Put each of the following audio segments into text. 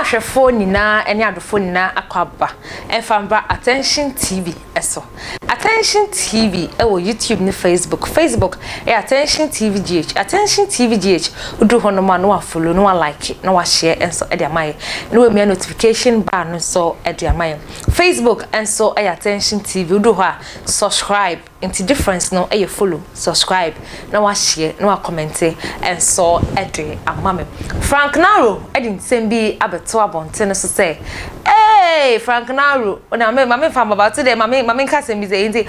ahwɛfoɔ nyinaa ne adɔfoɔ nyinaa akɔ aba ɛmfa mbra Attention TV so. Attention TV wɔ YouTube ne Facebook. Facebook ɛyɛ Attention TV GH. Attention TV GH, woduru hɔ nom a na wafollow, na walike, na wahyɛ nso de ama yɛ. Na wamia notification bar no nso de ama yɛ. Facebook nso ɛyɛ Attention TV. Woduru hɔ a subscribe. Nti difference no yɛ follow, subscribe, na wahyɛ na wacomment nso de ama me. Frank Naro de nsɛm bi abɛto abɔnten so sɛ, hey, Frank Naro, na me mame fa baba to de mame mame nka sɛm bi sɛ nti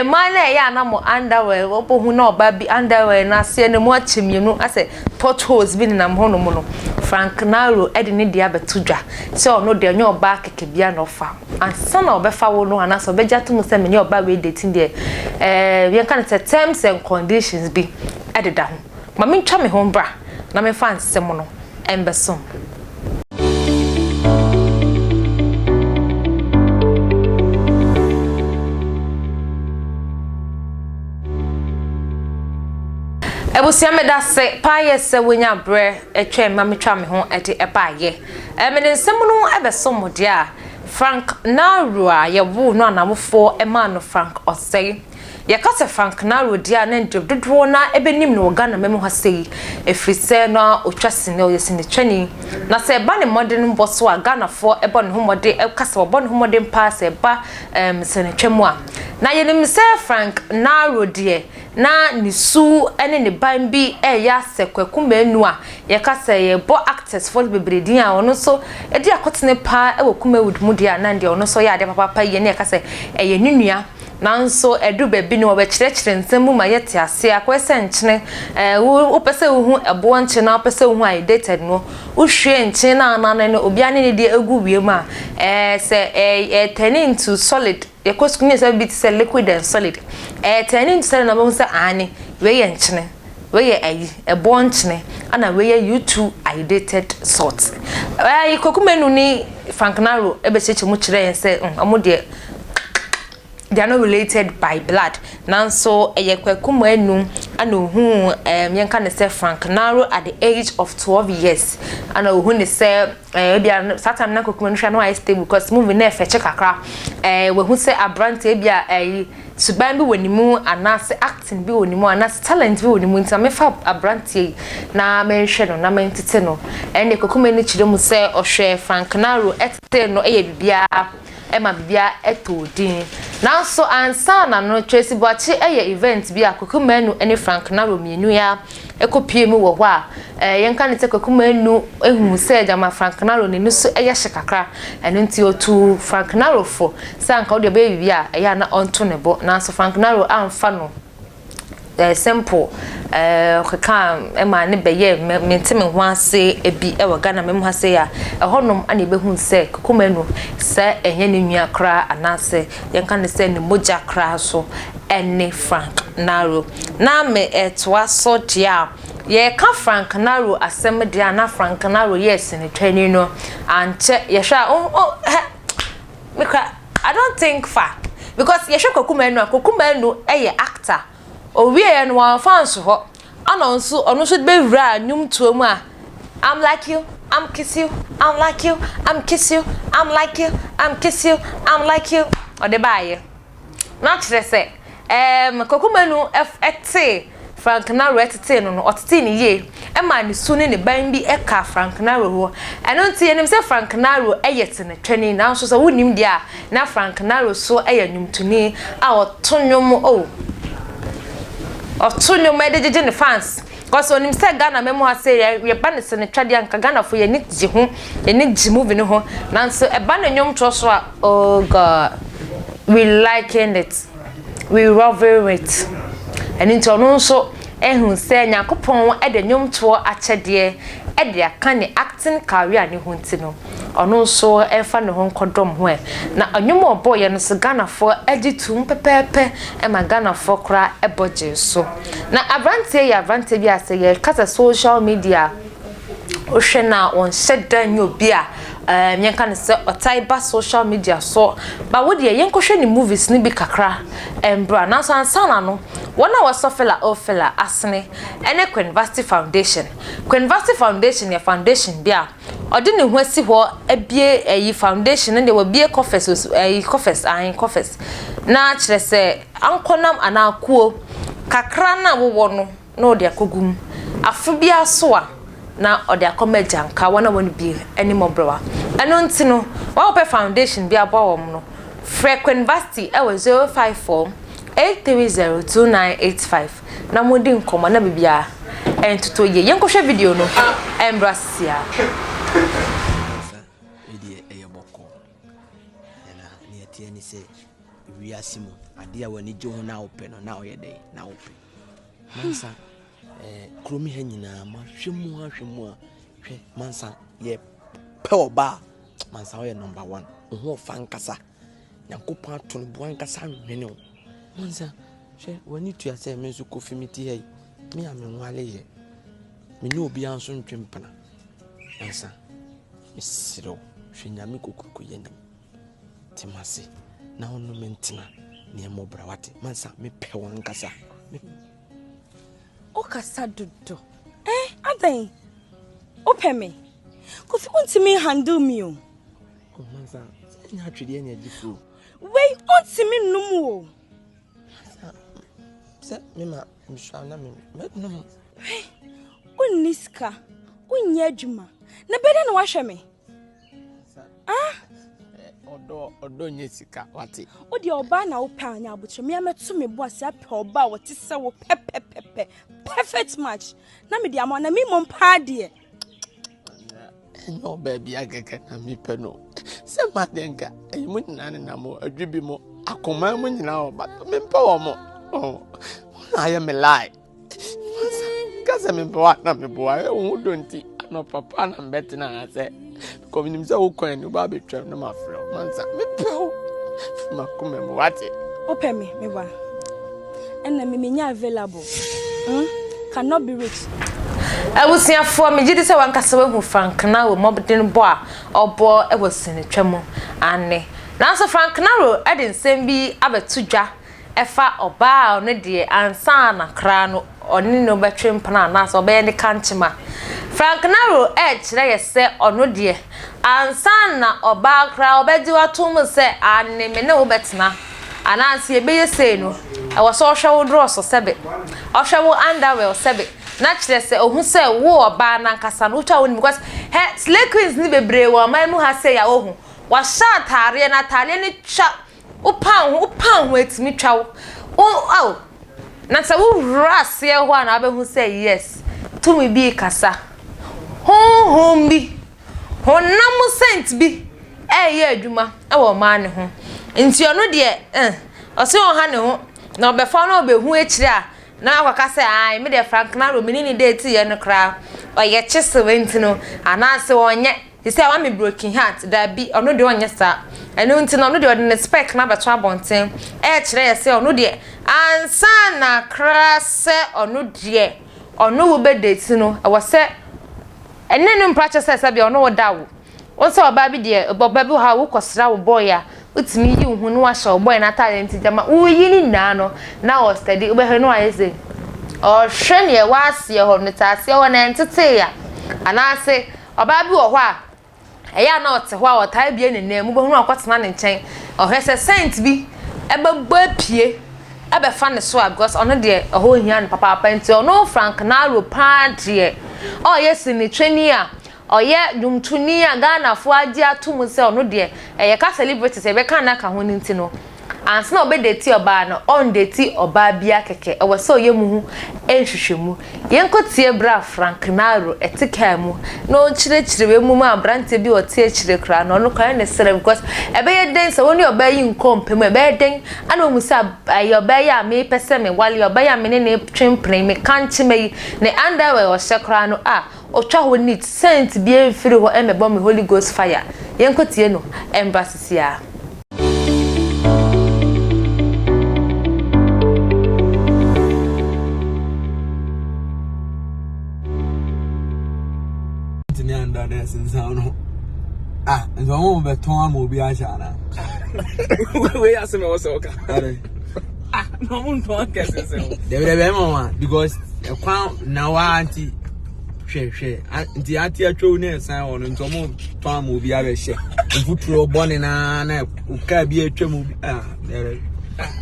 mmaa na ɛyɛ anam underwear wɔbɔ hu na ɔba bi underwear na aseɛ no mu akyɛ mmienu asɛ potholes bi nenam hɔ nom no. Frank Naro de ne deɛ abɛto dwa sɛ ɔno deɛ ɔnyɛ ɔbaa kɛkɛ bia na ɔfa ansa na ɔbɛfa wo no anaasɛ ɔbɛgye ato mu sɛ mene ɔbaa wei dating deɛ, yɛnka no sɛ terms and conditions bi ɛdeda ho. Ma mentwa me ho mbra na memfa nsɛm no ɛmbɛsom. Abusua, meda se paa yɛ sɛ wonya berɛ atwa ma metwa me ho de ɛbaayɛ. Mede nsɛm no ɛbɛsom mo deɛ a, Frank Naro a yɛwoo no anamofoɔ ɛmaa no Frank Ɔsɛe. Yɛka sɛ Frank Naro deɛ a, na ndeɛ dodoɔ na ɛbɛnim no wɔ Ghana mamu ha sei, ɛfiri sɛ na ɔtwa sini, ɔyɛ sinitwani. Na sɛ ɛba ne mmɔden mbɔ so a, Ghanafoɔ ɛbɔ ne ho mmɔden, ɛka sɛ wɔbɔ ne ho mmɔden paa sɛ ɛba sinitwa mu a. Na yɛnim sɛ Frank Naro deɛ, na ne su ne ne ban bi ɛyɛ asɛ Kwaku Manu a yɛka sɛ yɛbɔ actors foɔ bebree din a ɔno nso ɛdi akotene paa ɛwɔ Kumawood mu deɛ a, na deɛ ɔno nso yɛ adeɛ papaapa yie ne yɛka sɛ ɛyɛ ne nua. Nanso ɛdu baabi no, wɔbɛkyerɛkyerɛ nsɛm mu ma yɛte ase akɔyɛ sɛ nkyene. Wopɛ sɛ wohu ɛboɔ nkyene na wopɛ sɛ wohu iodated no, wohwie nkyene na anan no obiara ne ne deɛ egu wiem a, sɛ ɛɛ turn into solid. Yɛkɔ sukuu ne sɛ bi te sɛ liquid and solid, turn into solid na wɔbɛhu sɛ aane, wei yɛ nkyene, wei yɛ ayi ɛboɔ nkyene, ɛna wei yɛ U2 iodated salt. Kwaku Manu ne Frank Naro ɛbɛkyerɛkyerɛ mu kyerɛ yɛn sɛ ɔmo deɛ, they are not related by blood. Nanso ɛyɛ Kwaku Manu ana ohun yɛnka ne sɛ Frank Naro at the age of 12 years ana ohun ne sɛ ebi a saa time na Kwaku Manu hwɛ no ayɛ stable because movie na ɛfɛkyɛ kakra. Wahu sɛ aberante ebi a ɛyi suban bi wɔ ne mu anaasɛ acting bi wɔ ne mu anaasɛ talent bi wɔ ne mu, nti na mefa aberanteɛ yi na menhwɛ no na mentete no. Ɛnna Kwaku Manu kyerɛ mu sɛ ɔhwɛ Frank Naro, ɛtete no, ɛyɛ biribiara ɛma biribiara ɛtɔ din. Nanso ansa na no, Tracy Boakye ɛyɛ event bi a Kwaku Manu ne Frank Naro mmienu ya ɛkɔpie mu wɔ hɔ a, yɛnka ne sɛ Kwaku Manu ehu sɛ gyama Frank Naro n'ani so ɛyɛ hye kakra. Ɛno nti otu Frank Naro fo sɛ anka wode ɔbɛyɛ biribi a ɛyɛ a na ɔnto ne bo. Nanso Frank Naro amfa no simple, ɔkeka ɛma ne bɛyɛ mente me ho ase ebi ɛwɔ Ghana mɛmu ha sɛ a ɛhɔnom ana ebehu sɛ Kwaku Manu sɛ ɛnyɛ ne nua koraa anaasɛ yɛnka ne sɛ ne mogya koraa so ɛne Frank Naro. Na me ɛtoa so deɛ a, yɛka Frank Naro asɛm deɛ a, na Frank Naro yɛ sinitwani no ankyɛ yɛhwɛ a, oh oh hɛ mekura, I don't think fa because yɛhwɛ Kwaku Manu a, Kwaku Manu ɛyɛ actor. Owieɛ no wɔamfa nso hɔ ana nso ɔno nso bɛwura nnwomtoɔ mu a, "I'm like you, I'm kiss you, I'm like you, I'm kiss you, I'm like you, I'm kiss you, I'm like you" ɔde baayɛ. Na kyerɛ sɛ Kwaku Manu ɛte Frank Naro ɛtetee no, ɔtetee ne yie ɛma ne su ne ne ban bi ɛka Frank Naro hɔ. Ɛno nti yɛnim sɛ Frank Naro ɛyɛ tenetwani. Nanso sɛ wonim deɛ a, na Frank Naro so ɛyɛ nnwomtoni a ɔto nnwom o, ɔto nnwom ɛde gyegye ne fans because onim sɛ Ghana mɛmu ha sɛ yɛba ne sɛ ne twadeɛ anka Ghanafoɔ yɛni gye ho, yɛni gye movie no ho. Nanso ɛba ne nnwom toɔ so a, oh God, we liking it, we loving it. Ɛno nti ɔno nso ehu sɛ Nyankopɔn ɛde nnwomtoɔ akyɛdeɛ ɛde aka ne acting career ne ho, nti no ɔno nso ɛmfa ne ho nkɔdɔm ho. Ɛ na nnwom a ɔbɔɔyɛ no so, Ghanafoɔ agye tum pɛpɛɛpɛ ɛma Ghanafoɔ koraa ɛbɔ gye so. Na aberanteɛ yɛ aberanteɛ bi a sɛ yɛkasa social media, wohwɛ no a, wɔnhyɛ da nyɛ obi a yɛnka no sɛ ɔtae ba social media so ba. Wo deɛ, yɛnkɔhwɛ ne movies no bi kakra mbra. Nanso ansa na no, wɔn a wɔsɔ Fela o Fela asene ɛne Queen Vasti Foundation. Queen Vasti Foundation yɛ foundation bi a ɔde ne ho asi hɔ abue ayi foundation no deɛ wabue coffers ayi coffers ahen coffers na kyerɛ sɛ ankɔnam anaa kuo kakra no a wowɔ no na ɔde akɔgu mu. Afe biara so a, na ɔde akɔma agyanka, wɔn a wɔn bi ne mmɔborɔwa. Ɛno nti no, wɔn a wɔpɛ foundation bi aboa wɔn no, frɛ Queen Vasti wɔ 054 830 2985 na modi nkɔmmɔ na biribiara ntotɔ yie. Yɛnkɔhwɛ video no mbra sisia. Nansa yi deɛ ɛyɛ bɔkɔɔ. Na nea ɛteɛ ne sɛ wiase mu adeɛ a w'ani gye ho na wopɛ no na woyɛ dɛn na wopɛ. Mansa eh, kurom ha nyinaa mahwɛ mu ahwɛ mu a hwɛ mansa yɛpɛ ɔbaa mansa woyɛ number one wo ho ɔfa ankasa nyankopɔn ato no bo ankasa nwene wo mansa hwɛ w'ani tua sɛ me nso kofi me ti ha yi me a menwale yɛ me ne obiara nso ntwe mpena mansa mesrɛ wo hwɛ nyame kokuroko yɛ nim Te m'ase na wo ne me ntena na yɛmmɔ bra wate. Mansa mepɛ wo ankasa. Wokasa dodo. Eh, adɛn? Wopɛ me? Kofi wontumi handle me o. Oh, mansa, sɛ nyɛ atwedeɛ ne agye furo. Wei wontumi nnom o. Sɛ me ma mesua na me mɛnom. Wonni sika, wonyɛ adwuma. Na bɛdɛ na wahwɛ me. Ah! Ɔdɔ ɔdɔ nyɛ sika wate. Wo deɛ ɔbaa na wopɛ a nya abokyerɛ me amɛto me bo ase apɛ ɔbaa a wɔte sɛ wo pɛpɛpɛpɛ perfect match na mede ama na me mmom paa deɛ. Ɛnyɛ ɔbaa bi akɛkɛ na mepɛ no sɛ ma deɛ nka ɛyi mu nyinaa ne nam adwi bi mu akoma mu nyinaa wɔ ba mempɛ wɔ mo wɔn na ayɛ me lie. Nka sɛ mepɛ wo a na meboa ɛ wo ho dɔ nti anɔpa pa na mbɛtena ha sɛ kɔ menim sɛ wo kwan ni woba abɛtwam na mafrɛ wo mansa mepɛ wo firi makoma mu wate wopɛ me meba ɛna me menya available hmm? cannot be rich Abusuafoɔ, megye di sɛ w'ankasa woahu Frank Naro mmɔdenbɔ a ɔbɔ wɔ sinitwa mu. Aane. Nanso Frank Naro de nsɛm bi abɛto dwa ɛfa ɔbaa a ɔno deɛ ansa na koraa no ɔne no bɛtwe mpena anaasɛ ɔbɛyɛ ne kankyema. Frank Naro rekyerɛ yɛ sɛ ɔno deɛ ansa na ɔbaa koraa ɔbɛgye wo atom sɛ aane me ne wo bɛtena anaasɛ yɛbɛyɛ sei no, ɛwɔ sɛ ɔhwɛ wo drɔso sɛbe, ɔhwɛ wo underwear sɛbe, na kyerɛ sɛ ɔhu sɛ wo ɔbaa no ankasa no wotwa wo nim because hɛ slay queens no bebree wɔ ɔman mu ha sei a wohu, wahyɛ ataareɛ na ataareɛ no twa Wopaw ho, wopaw ho etumi twa wo. Wo ao, na sɛ wowura aseɛ hɔ a na wabɛhu sɛ yes, tumi bi rekasa. Honhom bi, honam scent bi ɛreyɛ adwuma wɔ ɔmaa ne ho. Nti ɔno deɛ eh, ɔse ɔnha ne ho na ɔbɛfa na ɔbɛhu akyire a na wakɔka sɛ ae me deɛ Frank Naro me ne ne date yɛ no koraa ɔyɛ kyesew nti no anaase ɔnyɛ. Te sɛ wama me broken heart, daabi, ɔno deɛ ɔnyɛ saa. Ɛno nti no, ɔno deɛ ɔde ne spec no abɛto abɔnten ɛrekyerɛ yɛ sɛ ɔno deɛ ansa na koraa sɛ ɔno deɛ ɔno wo bɛ date no, ɛwɔ sɛ ɛne no mpa kyɛ sɛ sɛdeɛ ɔno wo da wo. Wo sɛ ɔbaa bi deɛ, ɔbaa bi wɔ hɔ a wokɔsra wo boy a, wotumi yi wo ho na wahyɛ wo boy no ataadeɛ nti gyama woyi ne nyinaa no na ɔ steady, wobɛhwɛ na wayɛ sei. Ɔhwɛ neɛ ɛwɔ aseɛ hɔ no, te aseɛ hɔ no ɛntetee a, anaase Ɔbaa bi wɔ hɔ a, ɛyɛ a na ɔte hɔ a ɔtaa bue ne nan mu, wobɛhu no akɔtena ne nkyɛn. Ɔhwɛ sɛ scent bi bɛbɔ apue bɛfa ne so a, because ɔno deɛ ɛhɔ hia no papaapa nti ɔno Frank Naro paa deɛ ɔyɛ sinitwani a ɔyɛ dwomtoni a Ghanafoɔ agye ato mu sɛ ɔno deɛ ɛyɛ ka celebrities yɛbɛka no aka ho no nti no, Ansa na ɔbɛdeti ɔbaa no, ɔndeti ɔbaa biara kɛkɛ, ɛwɔ sɛ ɔyɛ mu ho nhwehwɛmu. Yɛnkɔtie berɛ a Frank Naro te kaa mu na ɔrekyerɛkyerɛ wei mu ma aberanteɛ bi a ɔte akyire koraa no, ɔno koraa ne serɛ because ɛbɛyɛ dɛn sɛ wo ne ɔbaa yi nkɔ mpɛ mu a, ɛbɛyɛ dɛn ana wahu sɛ ɛyɛ ɔbaa yi a mepɛ sɛ mewale, ɔbaa yi a me ne no retwe mpena yi, meka nkyema yi, ne underwear ɔhyɛ koraa no a, ɔtwa hɔ neat, scent biara mfiri hɔ mmɛbɔ me Holy Ghost fire. Yɛnkɔtie no mbra sisiaa. Ntumi anda dɛ sensan no. Ah, nti wɔn bɛtɔn ama obi ahyɛ ana? Wei asɛm ɛwɔ sɛ ɔka. Ah, na wɔn ntɔn kɛse sɛ. Dɛbi dɛbi ɛma wɔn a because ɛkwan na waa nti. Hwɛ hwɛ nti ate atwa wo na ɛsan wɔ no nti ɔmo tɔn ama obi abɛhyɛ mfuturo bɔne naa na kaa bi atwa mu ah dɛrɛ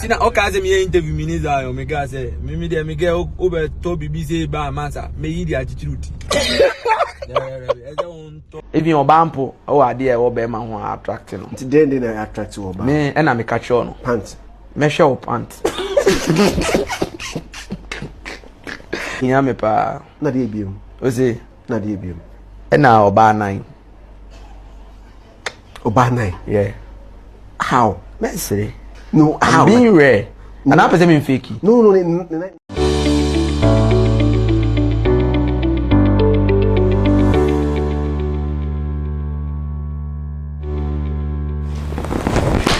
ti na ɔkaa sɛ meyɛ interview mi ne Zion mekaa sɛ mimi deɛ mekɛ wobɛtɔ biribi sɛ ba amansa mɛyi de akyekyere wo ti ɛsɛ wo ntɔ Even ɔbaa mpo wɔ adeɛ a ɛwɔ bɛrima ho a attract no. Nti dɛn de na attract wɔ ɔbaa? Me ɛna meka kyerɛ no. Pant. Mɛhwɛ wo pant. Hia me paa. Na deɛ ebiem. Ose. Na deɛ ebiem. Ɛna ɔbaa nan. Ɔbaa nan. Yeah. How? Mɛsere. No, how? I'm being rare. No. Anaa pɛ sɛ me fake. No, no, no, no.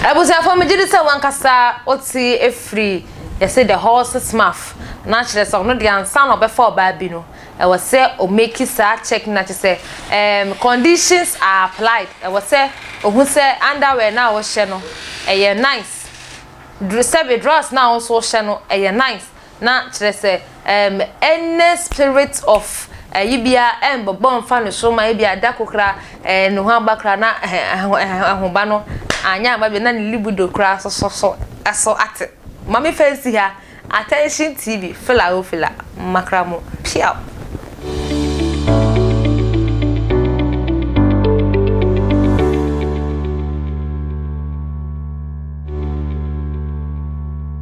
Abusuafo megye di sɛ wankasa wote efiri yɛse the horse's mouth na kyerɛ sɛ ɔno deɛ ansa na ɔbɛfa ɔbaa bi no ɛwɔ sɛ ɔmeki saa check na kyerɛ sɛ um, conditions are applied ɛwɔ sɛ ohu sɛ underwear na ɔhyɛ no ɛyɛ nice sɛbe drawers na nso hyɛ no ɛyɛ nice na kyerɛ sɛ um, any spirit of ɛyi bia ɛmbɔbɔ mfa ne so ma ebi ada kokora ɛɛ ne ho aba kora na ɛho ba no anya aba bi na ne libido kora so so so ɛso ate maame fɛnsi ha. Attention TV, fila o fila, makramo, piao.